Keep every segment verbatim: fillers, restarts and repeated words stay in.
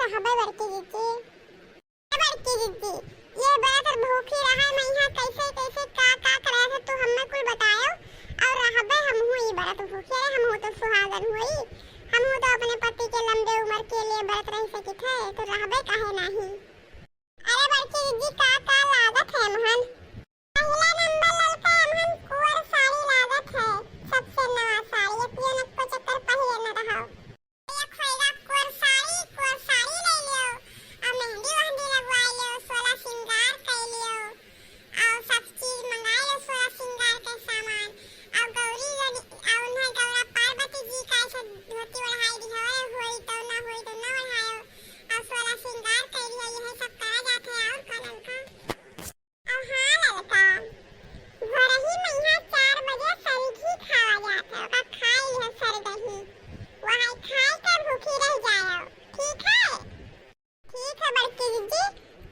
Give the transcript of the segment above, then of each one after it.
रहबे बड़की जिज्जी। ए बड़की जिज्जी, ये बरत भूखी रहै मइहाँ कैसे कैसे का का करे थे तू हम्मे कुल बतायो। और रहबे हमहू ई बरत भूखी, अरे हमहू तो सुहागन होई, हमहू तो अपने पति के लंबे उम्र के लिए बरत रह सकित है, तो रहबे काहे नाही। अरे बड़की जिज्जी, का का लागत है एमहन? पहिला नंबर ललका एमहन कुंवर साड़ी लागत है, सबसे नवा साड़ी, अतियो न को चक्कर पहिरे न रहो। एक होइगा कुंवर साड़ी, कुंवर साड़ी ले लियो, और मेहंदी वेहंदी लगवाई लियो, सोलह सिंगार कर लियो, और सब चीज मंगाई लियो, सोलह सिंगार के सामान, और गौरी जन, और उन्हें गौरा पार्वती जी का ऐसे धोती ओढ़ाई दियो, होई तो ना होई तो ना ओढ़ायो, और सोलह सिंगार कर लियो, यह सब करा जात है, और का ललका। और हाँ ललका, भोरही मइहाँ चार बजे सरगी खावा जात है, ओका खाई लिहो सरगही, वहाँ खाई के भूखी रह जायो, ठीक है? ठीक है बड़की जिज्जी,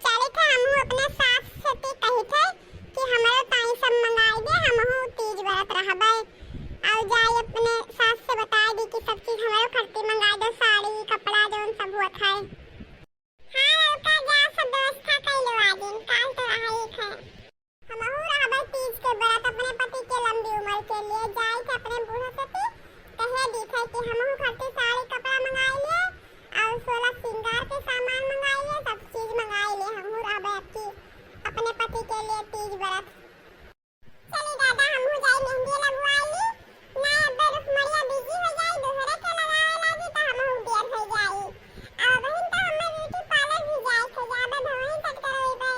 चलित है हमहू अपने सास से ती कहित है कि हमरो ताई सब मंगाई दे, हमहू तीज बरत रहबै। और जाई अपने सास से बताई दी कि सब चीज हमरो खरती मंगाई दे, साड़ी कपड़ा जौन सब हुआ था। हाँ ललका, जा सब व्यवस्था कइ लो आजिन, काल तो रहा एक है। हमहू रहबै तीज के बरत अपने पति के लंबी उम्र के लिए, जाई के अपने बूढ़ा से ती कहे दी थे कि हमहू खातिर साड़ी कपड़ा मंगाई लिए और सोलह सिंगार के सामान मंगाई लिए, सब चीज मंगाई लिए, हमहू रहबै अब की अपने पति के लिए तीज बरत। चली दादा, हमहू जाई मेहंदी लगवाई ली। ना, अब्बे रुक्मणिया busy हो जाई, दूसरे के लगावे लागी, तो हमहू देर हो जाई। और बहिन, तो हमें beauty parlour भी जाए के जाबे, भवही set करवाइबे।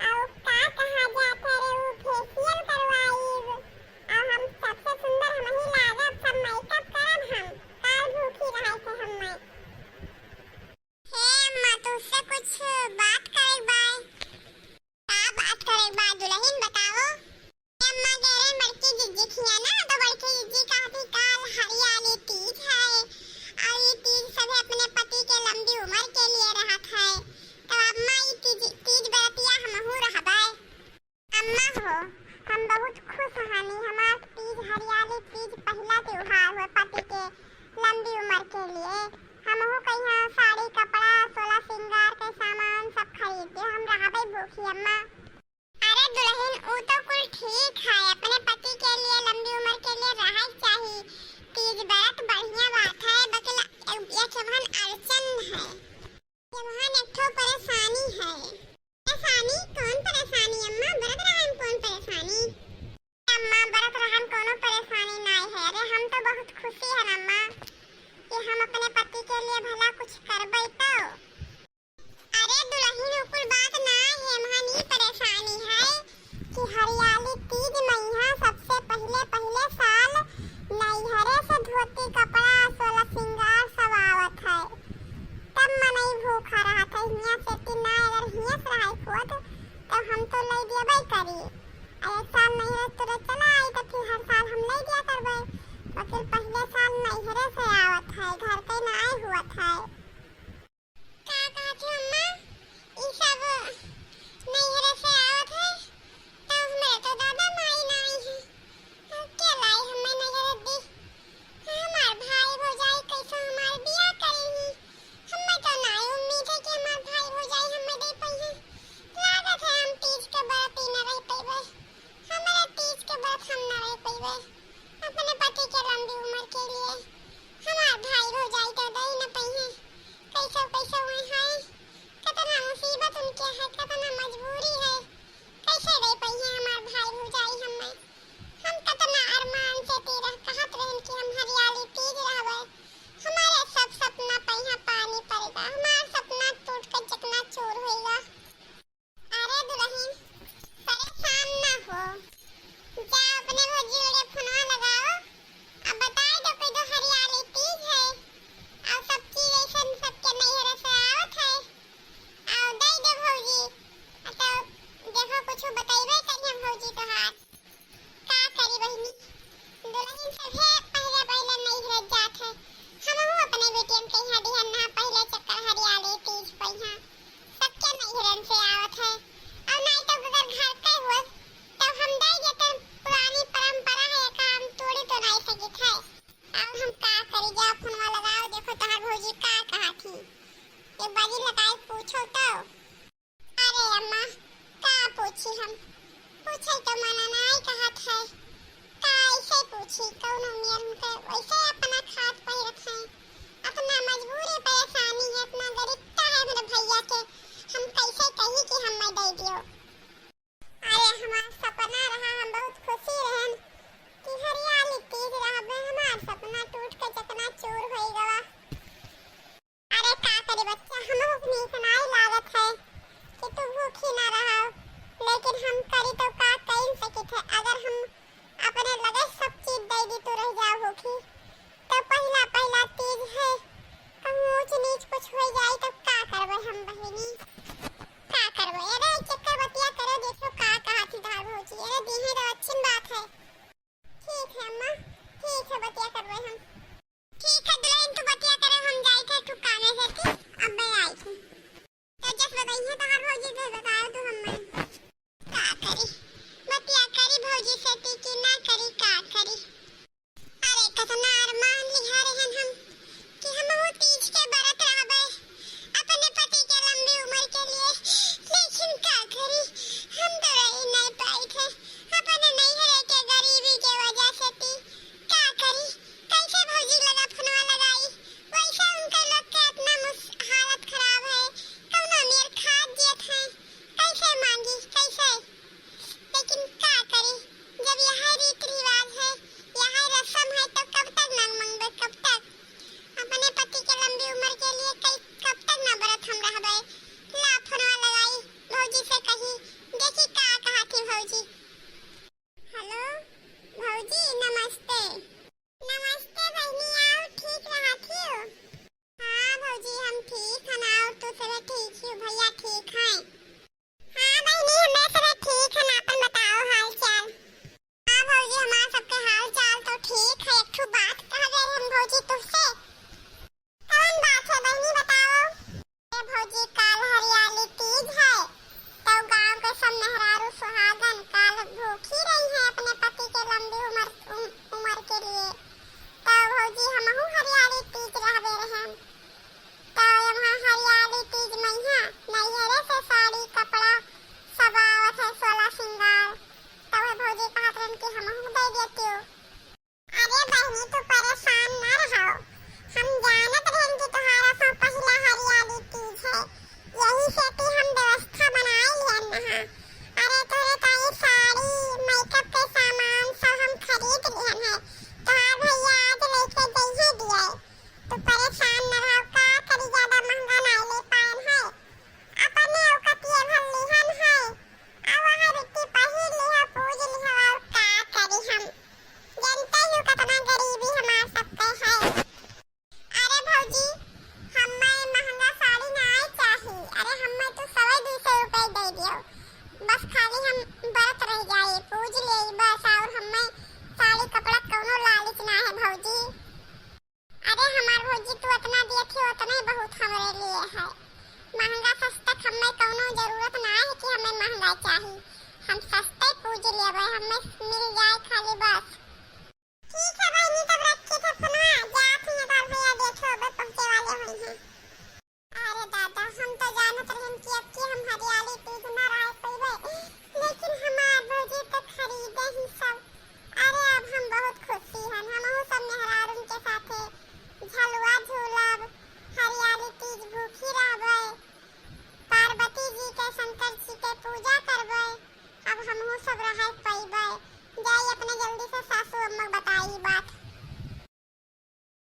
और का कहा जात है रे, उ facial करवाइब। और हम सबसे सुंदर हमही लागब, सब makeup करब हम। काल भूखी रहे के हमें। हे अम्मा, तुझसे कुछ बात करे बा। का बात करे बा दुलहिन, बताओ। अम्मा कह रहे बड़की जिज्जी खिया ना, तो बड़की जिज्जी कहती काल हरियाली तीज है, और ये तीज सभे अपने पति के लंबी उम्र के लिए रहत है, तो अम्मा ये तीज, तीज बरतिया हमहू रहबै। अम्मा हो, हम बहुत खुश हनी, हमार तीज हरियाली तीज पहिला त्योहार हो पति के लंबी उम्र के लिए। हमहू कहिया साड़ी कपड़ा सोलह सिंगार के सामान सब खरीद दे, हम रहबै भूखी अम्मा। अरे दुलहिन, उ तो कुल ठीक है, अपने पति के लिए लंबी उम्र के लिए रहै के चाही। तीज बरत बढ़िया बात है, बकिल एक, एक एमहन अड़चन है, एमहन एक ठो परेशानी है। परेशानी? कौन परेशानी अम्मा? बरत रहन कौन परेशानी? अम्मा, बरत रहन कोनो परेशानी नाय है। अरे हम तो बहुत खुशी हन अम्मा कि हम अपने पति के लिए भला कुछ करबै तो। अरे दुलहिन, उ कुल बात ना है, एमहन ई परेशानी है कि हरियाली तीज मइहाँ सबसे पहिले, पहिले साल नैहरे से धोती कपड़ा, सोलह सिंगार सब आवत है, तब मनई भूखा रहत है। हियाँ से ती ना, अगर हियाँ से रहाई होत, तो हम तो लई देबै करी। आ एक साल नैहरे से तोरे चला आई, तो फिर हर साल हम लई दिया करबै। लेकिन पहिले साल नैहरे से आवत है, घर के नाय हुअत है। का कहत हो अम्मा? ई सब नैहरे से आवत है, तो हमरे तो दादा माई नाई है। अब के लाई हमें नैहरे दी? हमार भाई भौजाई कैसे हमार बियाह करी ही? हमें तो नाई उम्मीद है कि हमार भाई भौजाई हमें दे पाई है। लागत है हम तीज के बरत ही न रह पइबे। हमारे तीज के बरत हम न रह पइबे। अपने पति के लंबी उम्र के लिए हमार भाई भौजाई तो दे ही न बाजी लगाए पूछो तो। अरे अम्मा, का पूछी हम? पूछे तो मना नाई कहत है। का ऐसे पूछी? कौनो मेर उनके वैसे अपना खात पहिरत है। अपना मजबूरी परेशानी है, अपना गरीबता है हमरे भैया के। हम कैसे कही कि हम मैं दे दियो? अरे हमार सपना रहा, हम बहुत खुशी रहन कि हरियाली तीज रहबे। हमार सपना टूट के चकनाचूर होई गवा। अरे का करी बच्चा, हमहू के नीक नाई लागत है कि तू भूखी ना रहो, लेकिन हम करी तो का कई सकित है। अगर हम अपने लगे सब चीज दे दी, तू रह जाओ भूखी, तो पहिला पहिला तीज है, कहूँ ऊंच नीच कुछ हो जाई तो का करबे हम बहिनी, का करबे? अरे चक्कर बतिया करे, देखो का कहा थी धार भौजी। अरे दीहे तो अच्छी बात है। ठीक है अम्मा, ठीक है, बतिया करबे हम। ठीक है दुल्हन, तू बतिया करे, हम जाई थे तू कामे से थी, अब मैं आई थी। तो जस बताई है तोहार भौजी से बताओ तू हम मैं। का करी? बतिया करी भौजी से ती कि ना करी, का करी? अरे कतना अरमान लिहा रहन हम कि हमहू तीज के बरत रहबे अपने पति के लंबी उम्र के लिए, लेकिन का करी, हम तो रही नहीं पाई थे अपने नैहरे के गरीबी के वजह से। ती का करी, कैसे भौजी लगा फोनवा लगाई, वैसे उनके लोग के इतना मुस-, हालत खराब है, कौनो मेर खात जियत है, कैसे मांगी, कैसे? लेकिन का करी, जब यह रीति रिवाज है, यह रस्म है, तो कब तक ना मांगबे, कब तक? अपने पति के लंबी उम्र के लिए कई, कब तक ना बरत हम रहबे? ला फोनवा लगाई, भौजी से कही, देखी का कहा थी भौजी। हेलो भौजी, नमस्ते। नमस्ते बहिनी, आओ, ठीक रहा थियो? हाँ भौजी, हम ठीक हन, और तू सब ठीक हियो, भैया ठीक हैं? हाँ बहिनी, हमरे सब ठीक हन, आपन बताओ हाल चाल। हाँ भौजी, हमार सबके हाल चाल तो ठीक है। एक ठो बात कह गए हम भौजी तुझसे। कौन बात है बहिनी, बताओ। ए भौजी, काल हरियाली तीज है, तो गांव के सब मेहरारू सुहागन काल भूखी रही हैं अपने पति के लंबी उम्र, उम-, उम्र के लिए। तो भौजी, हमहू हरियाली तीज रहबे रहन। तो यहाँ हरियाली तीज मइहाँ नैहरे से साड़ी, कपड़ा सब आवत है, सोलह सिंगार। तो वह भौजी कहत रहन कि हमहू दे देतियो। अरे बहिनी, तू परेशान ना रहो, हम जानत रहन कि तोहारा से पहिला हरियाली तीज है, यही से कि हम व्यवस्था बनाए लिहन नहा। अरे तोहरे ताई साड़ी, मेकअप के सामान सब हम खरीद लिहन है, तोहार भैया आज लेके जइहे दिए। तू परेशान ना रहो, का करी, ज्यादा महंगा ना ले पाएन है, अपने औकातिये भर लिहन है। अब वहाँ बिट्टी पहिर लिहा, पूज लिहा, और का करी हम? जनते ही हो कितना गरीबी हमार सबके है। अरे भौजी, हम्मे महंगा साड़ी नाय चाही। अरे हम्मे तू सवे दू सौ रुपये दे दियो, बस खाली हम बरत रह जाई, पूज लेई बस, और हम्मे साड़ी कपड़ा कौनो लालच ना है भौजी। अरे हमार भौजी, तू इतना दिए थी, उतना ही बहुत हमरे लिए है। महंगा सस्ता हमें कौनो जरूरत ना है कि हमें महंगा चाही, हम सस्ते पूज लेबे, हमें मिल जाए खाली बस। ठीक है बहिनी, तब रखी थे फोनवा, जात ही हमार भैया देखे होबे पहुँचे वाले होई हैं। अरे दादा, हम तो जानत रहन कि अब की हम हरियाली तीज ना रह पइबे, लेकिन हमार भौजी तो खरीदे ही सब। अरे अब हम बहुत खुशी हन, हमहू सब मेहरारून के साथे झलुआ झूलब, हरियाली तीज भूखी रहबे, पार्वती जी के, शंकर जी के पूजा करबे। अब हमहू सब रह पइबे। जाई अपने जल्दी से सासू अम्मा के बताई बात।